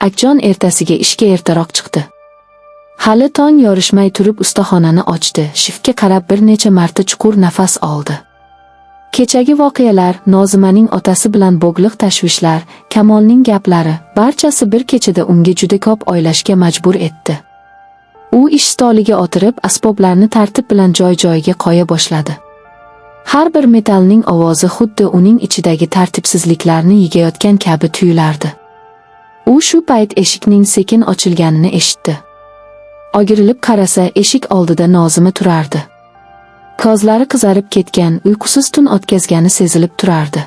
Akjon ertasiga ishga ertaroq chiqdi. Hali tong yorishmay turib ustaxonani ochdi, shiftga qarab bir necha marta chuqur nafas oldi. Kechagi voqealar, Nozimaning otasi bilan bog'liq tashvishlar, Kamolning gaplari, barchasi bir kechada unga juda ko'p o'ylashga majbur etdi. U ish stoliga o'tirib, asboblarni tartib bilan joy-joyiga qo'ya boshladi. Har bir metalning ovozi xuddi uning ichidagi tartibsizliklarni yig'ayotgan kabi tuyulardi. U shu payt eshikning sekin ochilganini eshitdi. O'girilib qarasa, eshik oldida Nozima turardi. Ko'zlari qizarib ketgan, uyqusiz tun o'tkazgani sezilib turardi.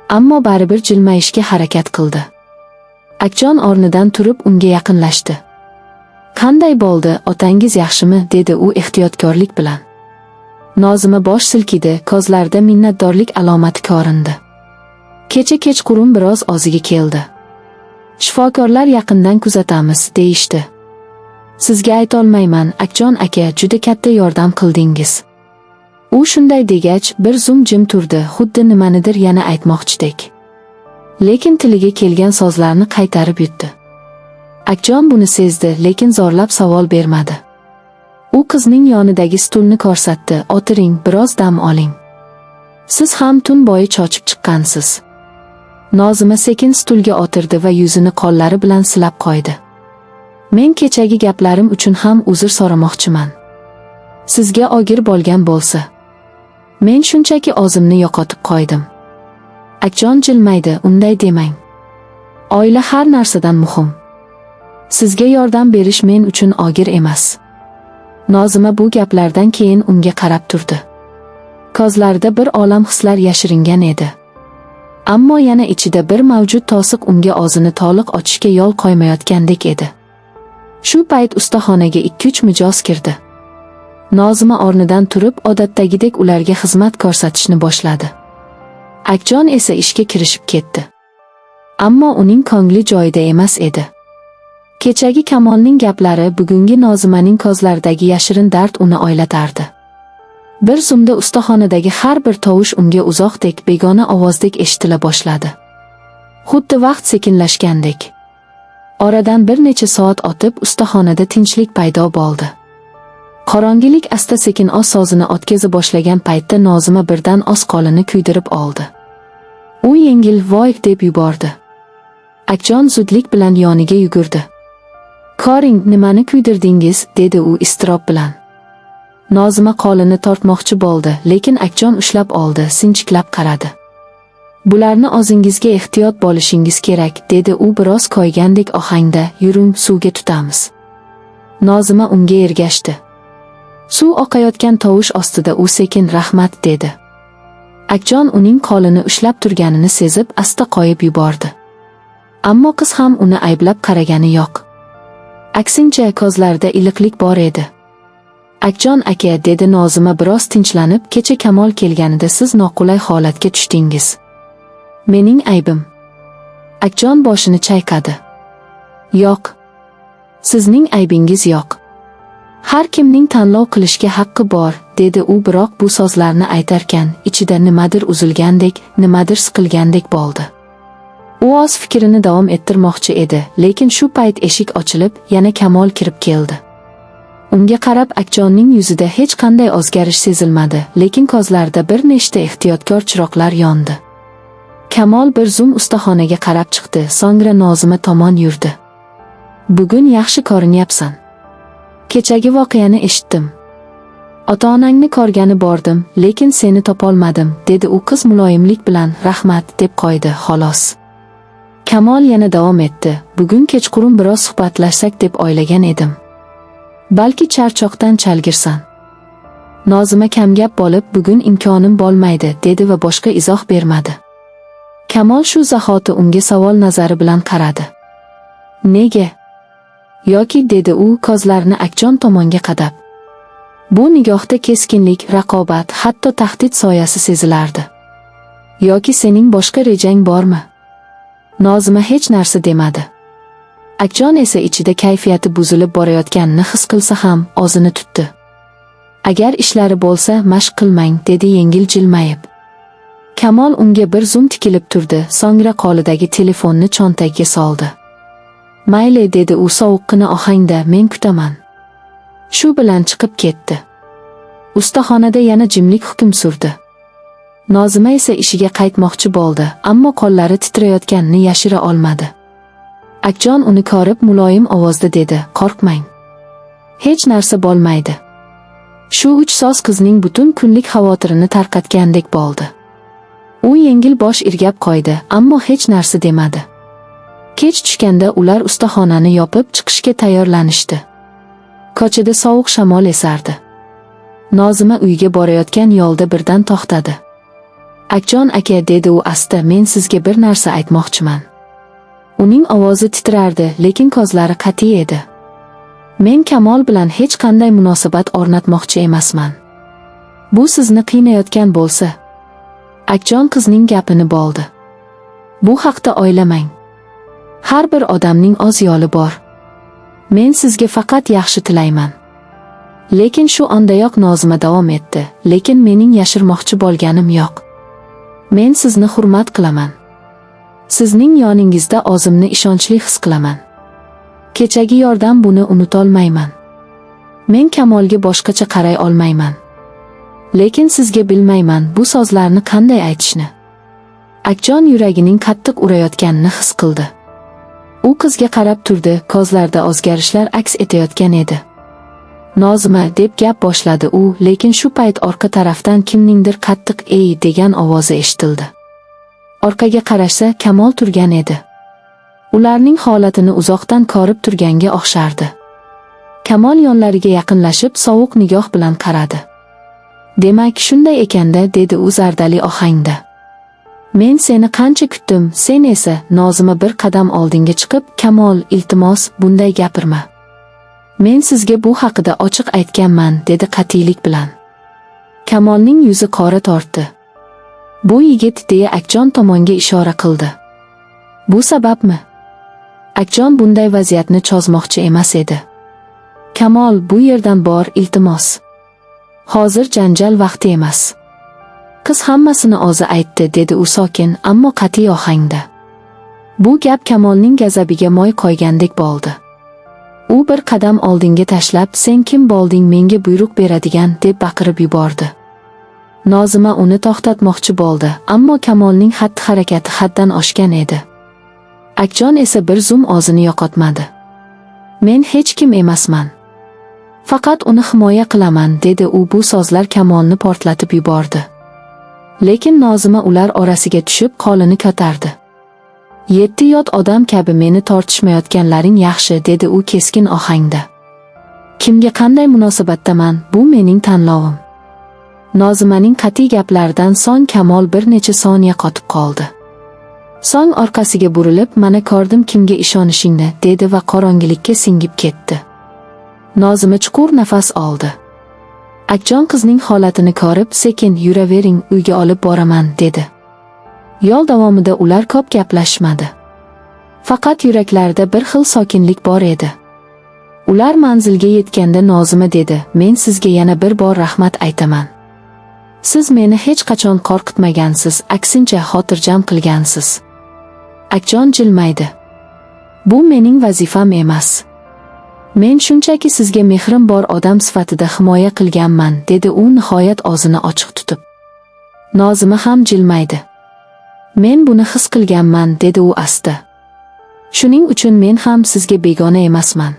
Ammo baribir jilmayishga harakat qildi. Akjon o'rnidan turib unga yaqinlashdi. "Qanday bo'ldi, otangiz yaxshimi?" dedi u ehtiyotkorlik bilan. Nozima bosh silkidi, ko'zlarida minnatdorlik alomati ko'rindi. "Kecha kechqurun biroz o'ziga keldi. Shifokorlar yaqindan kuzatamiz, deyishdi. Sizga aytolmayman, Akjon aka, juda katta yordam qildingiz." U shunday degach, bir zum jim turdi, xuddi nimanidir yana aytmoqchidek. Lekin tiliga kelgan so'zlarni qaytarib yutdi. Akjon buni sezdi, lekin zo'rlab savol bermadi. U qizning yonidagi stulni ko'rsatdi: "O'tiring, biroz dam oling. Siz ham tun bo'yi chochib chiqqansiz." Nozima sekin stulga o'tirdi va yuzini qo'llari bilan silab qo'ydi. "Men kechagi gaplarim uchun ham uzr so'ramoqchiman. Sizga og'ir bo'lgan bo'lsa. Men shunchaki o'zimni yo'qotib qo'ydim." Akjon jilmaydi, "Unday demang. Oila har narsadan muhim. Sizga yordam berish men uchun og'ir emas." Nozima bu gaplardan keyin unga qarab turdi. Ko'zlarida bir olam hislar yashiringan edi. Ammo yana ichida bir mavjud to'siq unga o'zini to'liq ochishga yo'l qo'ymayotgandek edi. Shu payt ustaxonaga 2-3 mijoz kirdi. Nozima o'rnidan turib, odatdagidek ularga xizmat ko'rsatishni boshladi. Akjon esa ishga kirishib ketdi. Ammo uning ko'ngli joyida emas edi. Kechagi Kamolning gaplari, bugungi Nozimaning ko'zlaridagi yashirin dard uni o'ylatardi. Bir zumda ustaxonadagi har bir tovush unga uzoqdek, begona ovozdek eshitila boshladi. Xuddi vaqt sekinlashgandek. Oradan bir necha soat o'tib, ustaxonada tinchlik paydo bo'ldi. Qorong'ilik asta-sekin o'z so'zini o'tkaza boshlagan paytda Nozima birdan o'z qo'lini kuydirib oldi. U yengil "Voy" deb yubordi. Akjon zudlik bilan yoniga yugurdi. "Ko'ring, nimani kuydirdingiz?" dedi u iztirob bilan. Nozima qo'lini tortmoqchi bo'ldi, lekin Akjon ushlab oldi, sinchiklab qaradi. "Bularni o'zingizga ehtiyot bo'lishingiz kerak", dedi u biroz koyigandek ohangda. "Yuring, suvga tutamiz." Nozima unga ergashdi. Suv oqayotgan tovush ostida u sekin "Rahmat" dedi. Akjon uning qo'lini ushlab turganini sezib, asta qo'yib yubordi. Ammo qiz ham uni ayblab qaragani yo'q. Aksincha, ko'zlarida iliqlik bor edi. "Akjon aka", dedi Nozima biroz tinchlanib, "kecha Kamol kelganida siz noqulay holatga tushdingiz. Mening aybim." Akjon boshini chayqadi. "Yo'q. Sizning aybingiz yo'q. Har kimning tanlov qilishga haqqi bor", dedi u, biroq bu so'zlarni aytarkan, ichida nimadir uzilgandek, nimadir siqilgandek bo'ldi. U o'z fikrini davom ettirmoqchi edi, lekin shu payt eshik ochilib, yana Kamol kirib keldi. Unga qarab Akjonning yuzida hech qanday o'zgarish sezilmadi, lekin ko'zlarida bir nechta ehtiyotkor chiroqlar yondi. Kamol bir zum ustaxonaga qarab chiqdi, so'ngra Nozima tomon yurdi. "Bugun yaxshi ko'rinyapsan. Kechagi voqeani eshitdim. Ota-onangni ko'rgani bordim, lekin seni topolmadim", dedi u qiz muloyimlik bilan. "Rahmat", deb qo'ydi, xolos. Kamol yana davom etdi. "Bugun kechqurun biroz suhbatlashsak deb o'ylagan edim. Balki charchoqdan chalg'irsan." Nozima kamgap bo'lib, "Bugun imkonim bo'lmaydi", dedi va boshqa izoh bermadi. Kamol shu zahoti unga savol nazari bilan qaradi. "Nega? Yoki?" dedi u ko'zlarini Akjon tomonga qadab. Bu nigohda keskinlik, raqobat, hatto tahdid soyasi sezilardi. "Yoki sening boshqa rejang bormi?" Nozima hech narsa demadi. Akjon esa ichida kayfiyati buzilib borayotganini his qilsa ham o'zini tutdi. "Agar ishlari bo'lsa, mashq qilmang", dedi yengil jilmayib. Kamol unga bir zum tikilib turdi, so'ngra qo'lidagi telefonni cho'ntagiga soldi. "Mayli," dedi u sovuqqina ohangda, "men kutaman." Shu bilan chiqib ketdi. Ustaxonada yana jimlik hukm surdi. Nozima esa ishiga qaytmoqchi bo'ldi, ammo qo'llari titrayotganini yashira olmadi. Akjon uni ko'rib muloyim ovozda dedi: "Qo'rqmang. Hech narsa bo'lmaydi." Shu uch so'z qizning butun kunlik xavotirini tarqatgandek bo'ldi. U yengil bosh irg'ab qo'ydi, ammo hech narsa demadi. Kech tushganda ular ustaxonani yopib chiqishga tayyorlanishdi. Ko'chada sovuq shamol esardi. Nozima uyga borayotgan yo'lda birdan to'xtadi. "Akjon aka," dedi u asta, "men sizga bir narsa aytmoqchiman." Uning ovozi titrardi, lekin ko'zlari qat'iy edi. "Men Kamol bilan hech qanday munosabat o'rnatmoqchi emasman. Bu sizni qiynayotgan bo'lsa." Akjon qizning gapini bo'ldi. "Bu haqda o'ylamang. Har bir odamning o'z yo'li bor. Men sizga faqat yaxshi tilayman." Lekin shu ondayoq Nozima davom etdi: "Lekin mening yashirmoqchi bo'lganim yo'q. Men sizni hurmat qilaman. Sizning yoningizda o'zimni ishonchli his qilaman. Kechagi yordam buni unutolmayman. Men Kamolga boshqacha qaray olmayman. Lekin sizga bilmayman bu so'zlarni qanday aytishni." Akjon yuragining qattiq urayotganini his qildi. U qizga qarab turdi, ko'zlarida o'zgarishlar aks etayotgan edi. "Nozima," deb gap boshladi u, lekin shu payt orqa tarafdan kimningdir qattiq "Ey" degan ovozi eshitildi. Orqaga qarashsa, Kamol turgan edi. Ularning holatini uzoqdan ko'rib turganga o'xshardi. Kamol yonlariga yaqinlashib, sovuq nigoh bilan qaradi. "Demak, shunday ekanda," dedi u zardali ohangda. "Men seni qancha kutdim, sen esa." Nozima bir qadam oldinga chiqib, "Kamol, iltimos, bunday gapirma. Men sizga bu haqida ochiq aytganman," dedi qat'iylik bilan. Kamolning yuzi qora tortdi. "Bu yigit," deya Akjon tomonga ishora qildi. "Bu sababmi?" Akjon bunday vaziyatni cho'zmoqchi emas edi. "Kamol, bu yerdan bor, iltimos. Hozir janjal vaqti emas. Qiz hammasini o'zi aytdi," dedi u sokin, ammo qat'iy ohangda. Bu gap Kamolning g'azabiga moy qo'ygandek bo'ldi. U bir qadam oldinga tashlab, "Sen kim bo'lding menga buyruq beradigan?" deb baqirib yubordi. Nozima uni to'xtatmoqchi bo'ldi, ammo Kamolning xatti-harakati haddan oshgan edi. Akjon esa bir zum o'zini yo'qotmadi. "Men hech kim emasman. Faqat uni himoya qilaman," dedi u. Bu so'zlar Kamolni portlatib yubordi. Lekin Nozima ular orasiga tushib, qo'lini ko'tardi. "Yetti yot odam kabi meni tortishmayotganlaring yaxshi," dedi u keskin ohangda. "Kimga qanday munosabatdaman, bu mening tanlovim." Nozimaning qat'iy gaplaridan so'ng Kamol bir necha soniya qotib qoldi. So'ng orqasiga burilib, "Mana ko'rdim kimga ishonishingni," dedi va qorong'ilikka singib ketdi. Nozima chuqur nafas oldi. Akjon qizning holatini ko'rib, sekin, "Yuravering, uyga olib boraman," dedi. Yo'l davomida ular ko'p gaplashmadi. Faqat yuraklarida bir xil sokinlik bor edi. Ular manzilga yetganda Nozima dedi: "Men sizga yana bir bor rahmat aytaman. Siz meni hech qachon qo'rqitmagansiz, aksincha xotirjam qilgansiz." Akjon jilmaydi. "Bu mening vazifam emas. Men shunchaki sizga mehrim bor odam sifatida himoya qilganman," dedi u nihoyat og'zini ochiq tutib. Nozima ham jilmaydi. "Men buni his qilganman," dedi u asta. "Shuning uchun men ham sizga begona emasman."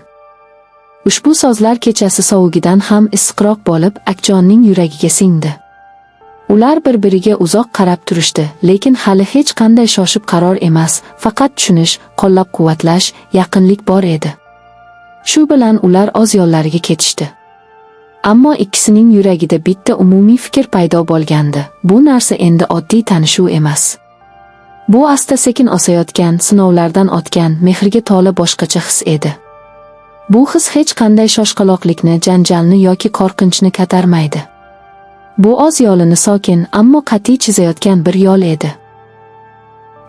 Ushbu so'zlar kechasi sovugidan ham issiqroq bo'lib, Akjonning yuragiga singdi. Ular bir-biriga uzoq qarab turishdi, lekin hali hech qanday shoshib qaror emas, faqat tushunish, qo'llab-quvvatlash, yaqinlik bor edi. Shu bilan ular o'z yo'llariga ketishdi. Ammo ikkisining yuragida bitta umumiy fikr paydo bo'lgandi. Bu narsa endi oddiy tanishuv emas. Bu asta-sekin o'sayotgan, sinovlardan o'tgan, mehrga to'la boshqacha his edi. Bu his hech qanday shoshqaloqlikni, janjalni yoki qo'rqinchni ko'tarmaydi. Bu o'z yo'lini sokin, ammo qat'iy chizayotgan bir yo'l edi.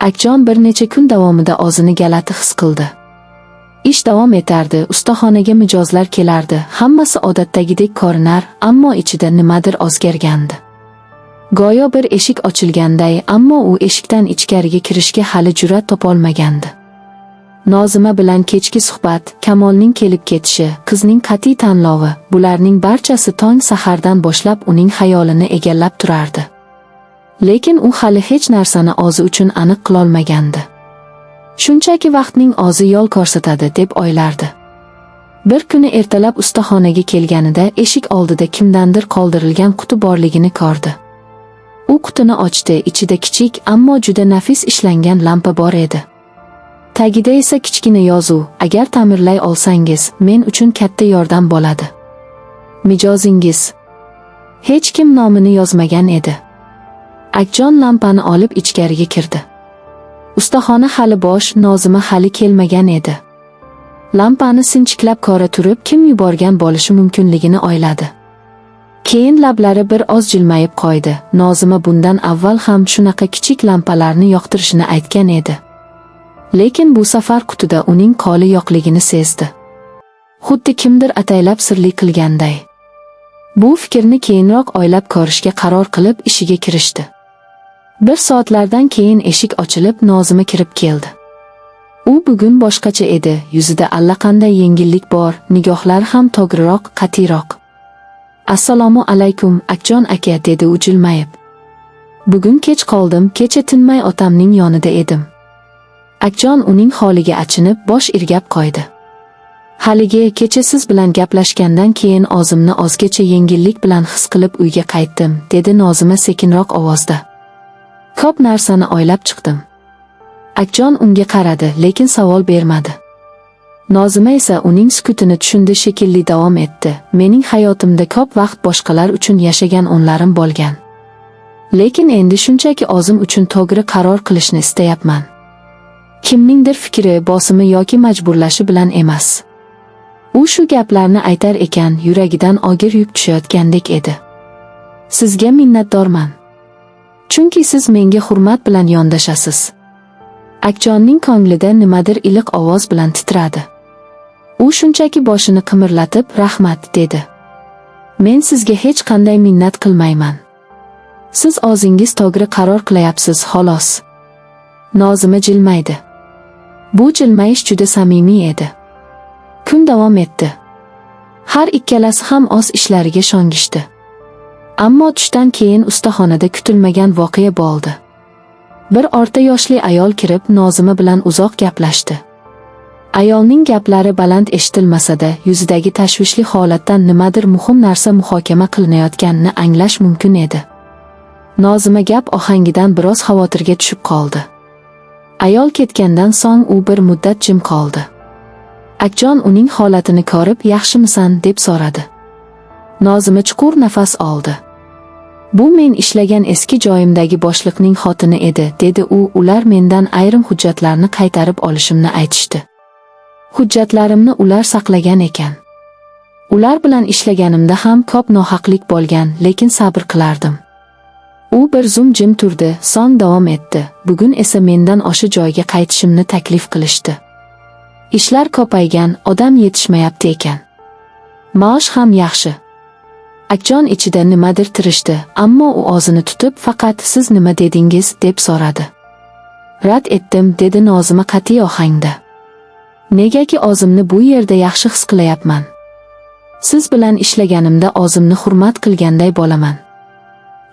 Akjon bir necha kun davomida o'zini g'alati his qildi. Ish davom etardi, ustaxonaga mijozlar kelardi, hammasi odatdagidek ko'rinar, ammo ichida nimadir o'zgargandi. Go'yo bir eshik ochilganday, ammo u eshikdan ichkariga kirishga hali jur'at topolmagandi. Nozima bilan kechki suhbat, Kamolning kelib ketishi, qizning qat'iy tanlovi, bularning barchasi tong sahardan boshlab uning xayolini egallab turardi. Lekin u hali hech narsani o'zi uchun aniq qilolmagandi. Shunchaki vaqtning o'zi yo'l ko'rsatadi deb o'ylardi. Bir kuni ertalab ustaxonaga kelganida eshik oldida kimdandir qoldirilgan quti borligini ko'rdi. U qutini ochdi, ichida kichik, ammo juda nafis ishlangan lampa bor edi. Tagida esa kichkina yozuv: "Agar ta'mirlay olsangiz, men uchun katta yordam bo'ladi. Mijozingiz." Hech kim nomini yozmagan edi. Akjon lampani olib ichkariga kirdi. Ustaxona hali bo'sh, Nozima hali kelmagan edi. Lampani sinchiklab ko'ra turib, kim yuborgan bo'lishi mumkinligini o'yladi. Keyin lablari bir oz jilmayib qo'ydi. Nozima bundan avval ham shunaqa kichik lampalarni yoqtirishini aytgan edi. Lekin bu safar qutida uning qo'li yo'qligini sezdi. Xuddi kimdir ataylab sirli qilganday. Bu fikrni keyinroq o'ylab ko'rishga qaror qilib ishiga kirishdi. Bir soatlardan keyin eshik ochilib, Nozima kirib keldi. U bugun boshqacha edi, yuzida allaqanday yengillik bor, nigohlari ham to'g'riroq, qat'iyroq. "Assalomu alaykum, Akjon aka", dedi u jilmayib. "Bugun kech qoldim, kecha tinmay otamning yonida edim." Akjon uning holiga achinib, bosh irgab qo'ydi. "Haligi kecha siz bilan gaplashgandan keyin o'zimni ozgacha yengillik bilan his qilib uyga qaytdim", dedi Nozima sekinroq ovozda. "Ko'p narsani o'ylab chiqdim." Akjon unga qaradi, lekin savol bermadi. Nozima esa uning sukutini tushundi shekilli davom etdi. "Mening hayotimda ko'p vaqt boshqalar uchun yashagan onlarim bo'lgan. Lekin endi shunchaki o'zim uchun to'g'ri qaror qilishni istayapman. Kimningdir fikri, bosimi yoki majburlashi bilan emas." U shu gaplarni aytar ekan, yuragidan og'ir yuk tushayotgandek edi. "Sizga minnatdorman. Chunki siz menga hurmat bilan yondashasiz." Akjonning ko'nglida nimadir iliq ovoz bilan titradi. U shunchaki boshini qimirlatib, "Rahmat", dedi. "Men sizga hech qanday minnat qilmayman. Siz o'zingiz to'g'ri qaror qilayapsiz, xolos." Nozima jilmaydi. Bu jilmayish juda samimiy edi. Kun davom etdi. Har ikkalasi ham o'z ishlariga sho'ngishdi. Ammo tushdan keyin ustaxonada kutilmagan voqea bo'ldi. Bir o'rta yoshli ayol kirib, Nozima bilan uzoq gaplashdi. Ayolning gaplari baland eshitilmasa-da, yuzidagi tashvishli holatdan nimadir muhim narsa muhokama qilinayotganini anglash mumkin edi. Nozima gap ohangidan biroz xavotirga tushib qoldi. Ayol ketgandan so'ng u bir muddat jim qoldi. Akjon uning holatini ko'rib, "Yaxshimisan?" deb so'radi. Nozima chuqur nafas oldi. "Bu men ishlagan eski joyimdagi boshliqning xotini edi", dedi u. "Ular mendan ayrim hujjatlarni qaytarib olishimni aytishdi. Hujjatlarimni ular saqlagan ekan. Ular bilan ishlaganimda ham ko'p nohaqlik bo'lgan, lekin sabr qilardim." U bir zum jim turdi, so'ng davom etdi. "Bugun esa mendan o'sha joyga qaytishimni taklif qilishdi. Ishlar ko'paygan, odam yetishmayapti ekan. Maosh ham yaxshi." Akjon ichida nimadir tirishdi, ammo u o'zini tutib, faqat "Siz nima dedingiz?" deb so'radi. "Rad etdim", dedi Nozima qat'iy ohangda. "Negaki o'zimni bu yerda yaxshi his qilayapman. Siz bilan ishlaganimda o'zimni hurmat qilganday bo'laman."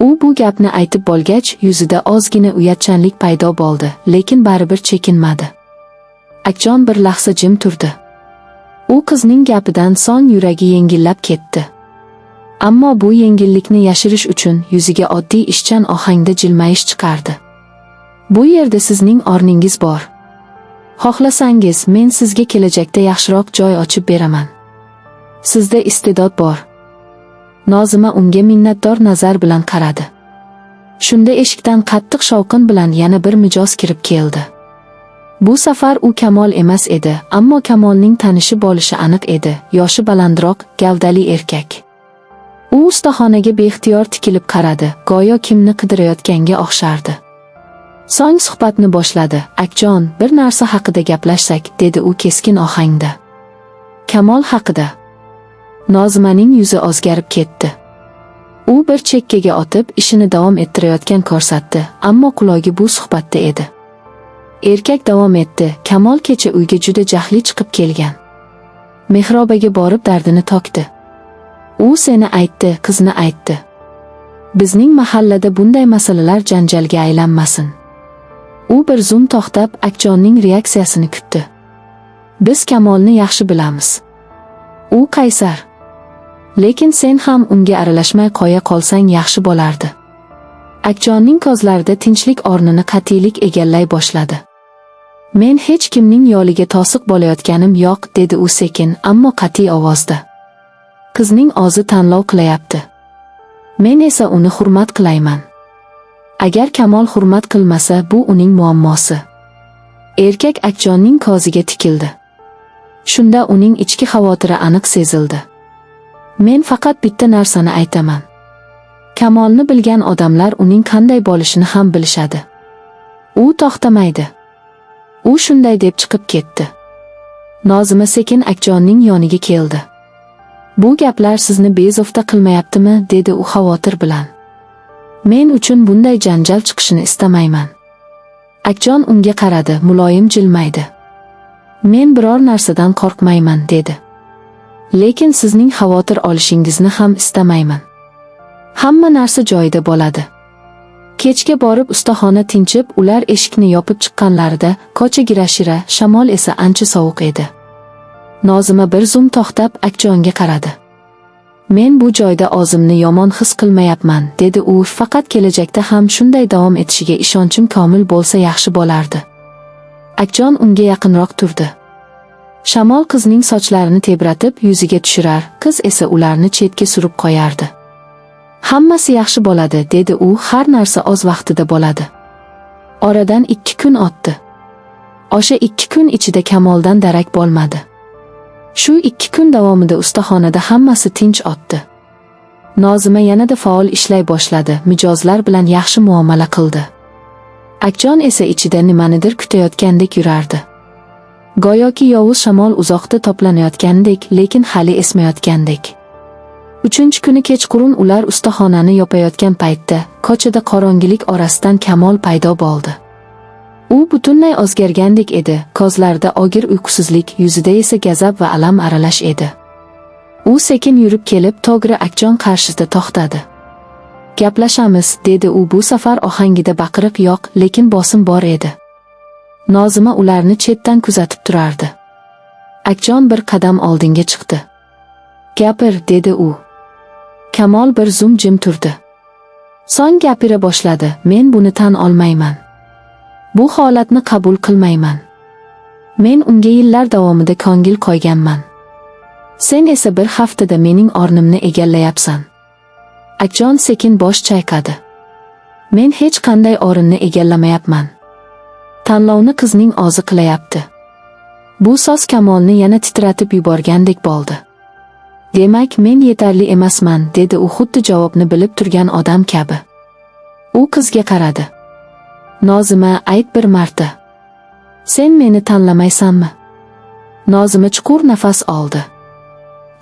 U bu gapni aytib bo'lgach, yuzida ozgina uyatchanlik paydo bo'ldi, lekin baribir chekinmadi. Akjon bir lahza jim turdi. U qizning gapidan so'ng yuragi yengillab ketdi. Ammo bu yengillikni yashirish uchun yuziga oddiy ishchan ohangda jilmayish chiqardi. "Bu yerda sizning o'rningiz bor. Xohlasangiz, men sizga kelajakda yaxshiroq joy ochib beraman. Sizda iste'dod bor." Nozima unga minnatdor nazar bilan qaradi. Shunda eshikdan qattiq shovqin bilan yana bir mijoz kirib keldi. Bu safar u Kamol emas edi, ammo Kamolning tanishi bo'lishi aniq edi. Yoshi balandroq, gavdali erkak. U ustaxonaga beixtiyor tikilib qaradi, go'yo kimni qidirayotganga o'xshardi. So'ng suhbatni boshladi. "Akjon, bir narsa haqida gaplashsak", dedi u keskin ohangda. "Kamol haqida." Nozimaning yuzi o'zgarib ketdi. U bir chekkaga otib, ishini davom ettirayotgan ko'rsatdi, ammo qulogi bu suhbatda edi. Erkak davom etdi. Kamol kecha uyga juda jahli chiqib kelgan. Mehrobaga borib dardini tokdi. U seni aytdi, qizni aytdi. Bizning mahallada bunday masalalar janjalga aylanmasin. U bir zum to'xtab, Akjonning reaksiyasini kutdi. Biz Kamolni yaxshi bilamiz. U qaysar. Lekin sen ham unga aralashmay qo'ya qolsang yaxshi bo'lardi. Akjonning ko'zlarida tinchlik o'rnini qat'iylik egallay boshladi. Men hech kimning yo'liga to'siq bo'layotganim yo'q, dedi u sekin, ammo qat'iy ovozda. Qizning o'zi tanlov qilayapti. Men esa uni hurmat qilayman. Agar Kamol hurmat qilmasa, bu uning muammosi. Erkak Akjonning ko'ziga tikildi. Shunda uning ichki xavotiri aniq sezildi. Men faqat bitta narsani aytaman. Kamolni bilgan odamlar uning qanday bo'lishini ham bilishadi. U to'xtamaydi. U shunday deb chiqib ketdi. Nozima sekin Akjonning yoniga keldi. Bu gaplar sizni bezovta qilmayaptimi, dedi u xavotir bilan. Men uchun bunday janjal chiqishini istamayman. Akjon unga qaradi, muloyim jilmaydi. Men biror narsadan qo'rqmayman, dedi. Lekin sizning xavotir olishingizni ham istamayman. Hamma narsa joyida bo'ladi. Kechga borib ustaxona tinchib, ular eshikni yopib chiqqanlarida ko'cha girashira, shamol esa ancha sovuq edi. Nozima bir zum to'xtab Akjonga qaradi. Men bu joyda o'zimni yomon his qilmayapman, dedi u, faqat kelajakda ham shunday davom etishiga ishonchim komil bo'lsa yaxshi bo'lardi. Akjon unga yaqinroq turdi. Shamol qizning sochlarini tebratib yuziga tushirar, qiz esa ularni chetga surib qo'yardi. Hammasi yaxshi bo'ladi, dedi u, har narsa o'z vaqtida bo'ladi. Oradan 2 kun o'tdi. O'sha 2 kun ichida Kamoldan darak bo'lmadi. Shu 2 kun davomida ustaxonada hammasi tinch o'tdi. Nozima yanada faol ishlay boshladi, mijozlar bilan yaxshi muomala qildi. Akjon esa ichida nimanidir kutayotgandek yurardi. Go'yoki yovuz shamol uzoqda toplanayotgandek, lekin hali esmayotgandek. 3-kuni kechqurun ular ustaxonani yopayotgan paytda ko'chada qorong'ilik orasidan Kamol paydo bo'ldi. U butunlay o'zgargandek edi, ko'zlarida og'ir uyqusizlik, yuzida esa g'azab va alam aralash edi. U sekin yurib kelib, to'g'ri Akjon qarshisida to'xtadi. Gaplashamiz, dedi u, bu safar ohangida baqiriq yo'q, lekin bosim bor edi. Nozima ularni chetdan kuzatib turardi. Akjon bir qadam oldinga chiqdi. Gapir, dedi u. Kamol bir zum jim turdi. So'ng gapira boshladi, men buni tan olmayman. Bu holatni qabul qilmayman. Men unga yillar davomida ko'ngil qo'yganman. Sen esa bir haftada mening o'rnimni egallayapsan. Akjon sekin bosh chayqadi. Men hech qanday o'rinni egallamayapman. Tanlovni qizning o'zi qilayapti. Bu so'z Kamolni yana titratib yuborgandek bo'ldi. Demak, men yetarli emasman, dedi u xuddi javobni bilib turgan odam kabi. U qizga qaradi. Nozima, ayt bir marta. Sen meni tanlamaysanmi? Nozima chuqur nafas oldi.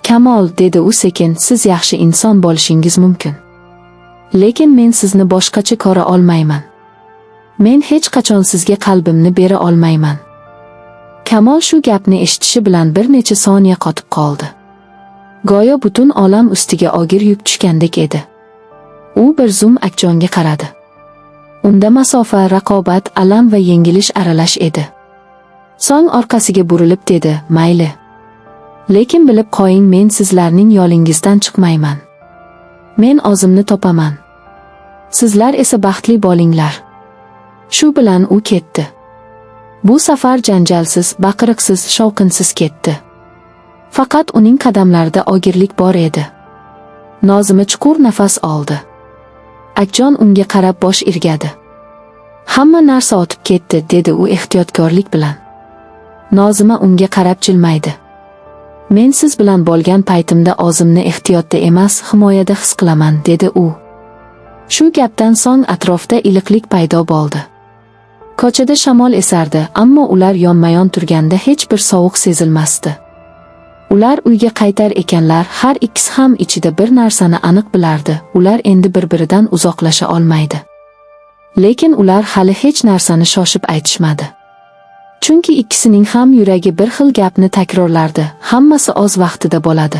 Kamol, dedi u sekin, siz yaxshi inson bo'lishingiz mumkin. Lekin men sizni boshqacha ko'ra olmayman. Men hech qachon sizga qalbimni bera olmayman. Kamol shu gapni eshitishi bilan bir necha soniya qotib qoldi. Go'yo butun olam ustiga og'ir yuk tushgandek edi. U bir zum Akjonga qaradi. Unda masofa, raqobat, alam va yengilish aralash edi. So'ng orqasiga burilib dedi, mayli. Lekin bilib qo'ying, men sizlarning yo'lingizdan chiqmayman. Men o'zimni topaman. Sizlar esa baxtli bo'linglar. Shu bilan u ketdi. Bu safar janjalsiz, baqiriqsiz, shovqinsiz ketdi. Faqat uning qadamlarida og'irlik bor edi. Nozima chuqur nafas oldi. Akjon unga qarab bosh irgadi. Hamma narsa o'tib ketdi, dedi u ehtiyotkorlik bilan. Nozima unga qarab jilmaydi. Men siz bilan bo'lgan paytimda o'zimni ehtiyotda emas, himoyada his qilaman, dedi u. Shu gapdan so'ng atrofda iliqlik paydo bo'ldi. Ko'chada shamol esardi, ammo ular yonma-yon turganda hech bir sovuq sezilmasdi. Ular uyga qaytar ekanlar, har ikkisi ham ichida bir narsani aniq bilardi, ular endi bir-biridan uzoqlasha olmaydi. Lekin ular hali hech narsani shoshib aytishmadi. Chunki ikkisining ham yuragi bir xil gapni takrorlardi: hammasi o'z vaqtida bo'ladi.